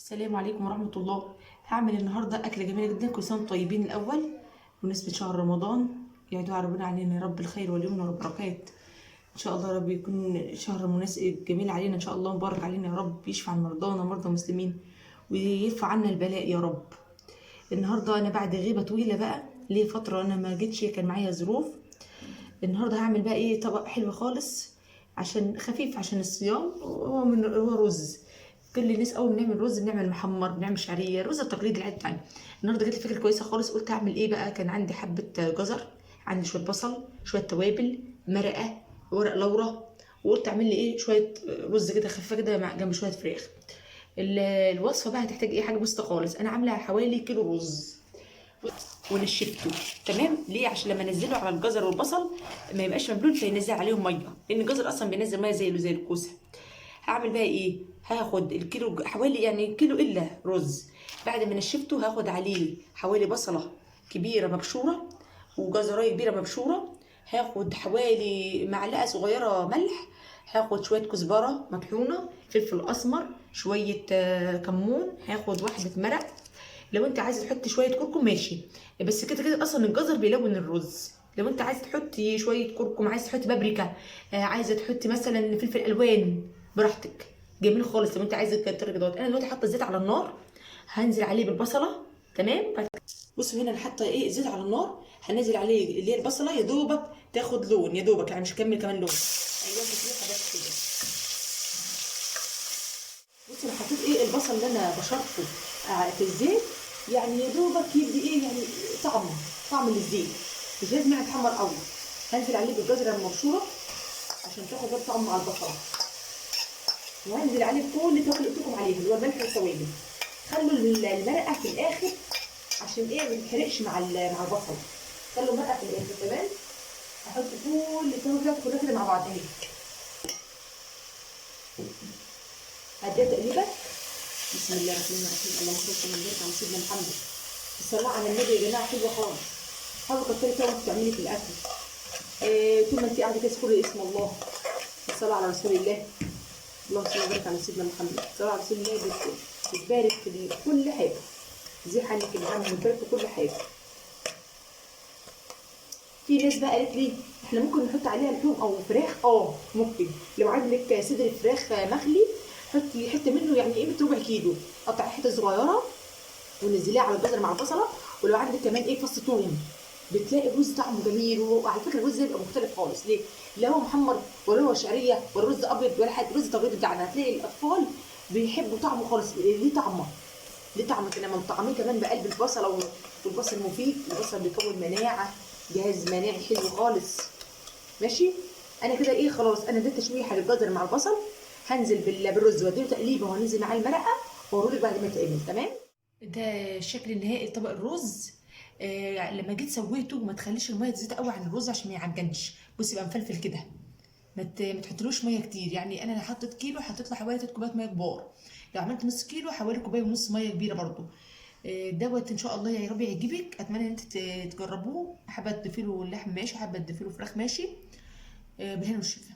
السلام عليكم ورحمة الله. هعمل النهاردة أكلة جميلة جدا. كل سنة وانتم طيبين. الأول بمناسبة شهر رمضان يعيدوا على ربنا علينا يا رب الخير واليمن والبركات. إن شاء الله رب يكون شهر مناسب جميل علينا إن شاء الله، مبارك علينا يا رب، يشفع عن مرضانا مرضى المسلمين ويرفع عنا البلاء يا رب. النهاردة أنا بعد غيبة طويلة بقى ليه فترة أنا ما جيتش، كان معايا ظروف. النهارده هعمل بقى ايه؟ طبق حلو خالص عشان خفيف عشان الصيام. هو رز. كل الناس اول ما بنعمل رز بنعمل محمر، بنعمل شعريه، الرز التقليدي العادي بتاعنا. النهارده جت لي فكرة كويسة خالص، قلت اعمل ايه بقى؟ كان عندي حبه جزر، عندي شوية بصل، شوية توابل، مرقه، ورق لورا، وقلت اعمل لي ايه؟ شوية رز كده خفيفة كده مع جنب شوية فراخ. الوصفة بقى هتحتاج ايه؟ حاجة بسيطة خالص. انا عامله حوالي كيلو رز ونشفته تمام. ليه؟ عشان لما انزله على الجزر والبصل ما يبقاش مبلول فينزل عليهم ميه، لان الجزر اصلا بينزل مية زي الكوسه. هعمل بقى ايه؟ هاخد الكيلو حوالي يعني كيلو الا رز، بعد ما نشفته هاخد عليه حوالي بصله كبيرة مبشوره وجزرايه كبيرة مبشوره، هاخد حوالي معلقه صغيرة ملح، هاخد شوية كزبره مطحونه، فلفل اسمر، شوية كمون، هاخد واحدة مرق. لو انت عايزه تحطي شوية كركم ماشي، بس كده كده اصلا الجزر بيلون الرز. لو انت عايزه تحطي شوية كركم، عايزه تحطي بابريكا، عايزه تحطي مثلا فلفل الوان، براحتك. جميل خالص. لو انت عايزه تكتري كده. انا دلوقتي حاطه الزيت على النار، هنزل عليه بالبصله تمام. بصوا هنا انا حاطه ايه؟ الزيت على النار، هنزل عليه اللي هي البصله يا دوبك تاخد لون، يا دوبك يعني مش هكمل كمان لون. ايوه تشويحه بس كده. بصي انا حطيت ايه؟ البصل اللي انا بشرته في الزيت، يعني يا دوبك يدي ايه؟ يعني طعم للزيت، مش لازم يعني يتحمر قوي. هنزل عليه بالجزره المبشوره عشان تاخد برضه طعم مع البصله، وهنزل عليه بكل التوابل اللي قلت لكم عليها اللي هو الملح والتوابل. خلوا المرقه في الاخر عشان ايه؟ ما تتحرقش مع البصل. خلوا المرقه في الاخر تمام. هحط كل التوابل بتاعتي كلها كده مع بعض اهي. هديها تقليبه. بسم الله الرحمن الرحيم، اللهم صل وسلم على سيدنا محمد. الصلاة على النبي يا جماعة حلوة خالص. حاولي تكتري كده وانت بتعملي في الاكل. طول ما انت قاعدة كده اذكري اسم الله، الصلاة على رسول الله، اللهم صل وبارك على سيدنا محمد. الصلاة على رسول الله بتبارك في كل حاجة، زي حالك الهم وتبارك في كل حاجة. في ناس بقى قالت لي احنا ممكن نحط عليها لحوم او فراخ. ممكن. لو عندك صدر فراخ مخلي حطي حتة منه، يعني قيمة ربع كيلو، قطعي حتة صغيرة ونزليها على الجزر مع البصله. ولو عندك كمان ايه؟ فص ثوم، بتلاقي الرز طعمه جميل. وعلى فكرة الرز بيبقى مختلف خالص. ليه؟ لا هو محمر ولا هو شعرية ولا رز ابيض ولا حاجة، رز التقليدي بتاعنا. هتلاقي الاطفال بيحبوا طعمه خالص. ليه طعمه؟ ليه طعمه كده لما مطعميه كمان بقلب البصله، والبصل مفيد، البصل بيكون مناعة، جهاز مناعي حلو خالص. ماشي؟ انا كده ايه؟ خلاص انا اديت تشويحه للجزر مع البصل. هنزل بالرز واديله تقليبه، وهنزل معاه المرقه واوريلك بعد ما يتعمل تمام. ده الشكل النهائي لطبق الرز. لما جيت سويته ما تخليش المية تزيد قوي عن الرز عشان ما يعجنش. بصي يبقى مفلفل كده، ما تحطلوش مية كتير. يعني انا حطيت كيلو، حطيت له حوالي 3 كوبايات مية كبار. لو عملت نص كيلو حوالي كوباية ونص مية كبيرة برضو. دوت ان شاء الله يا رب يعجبك. اتمنى ان انت تجربوه. حابة تضيفي له اللحم ماشي، حابة تضيفي له فراخ ماشي. بالهنا والشفا.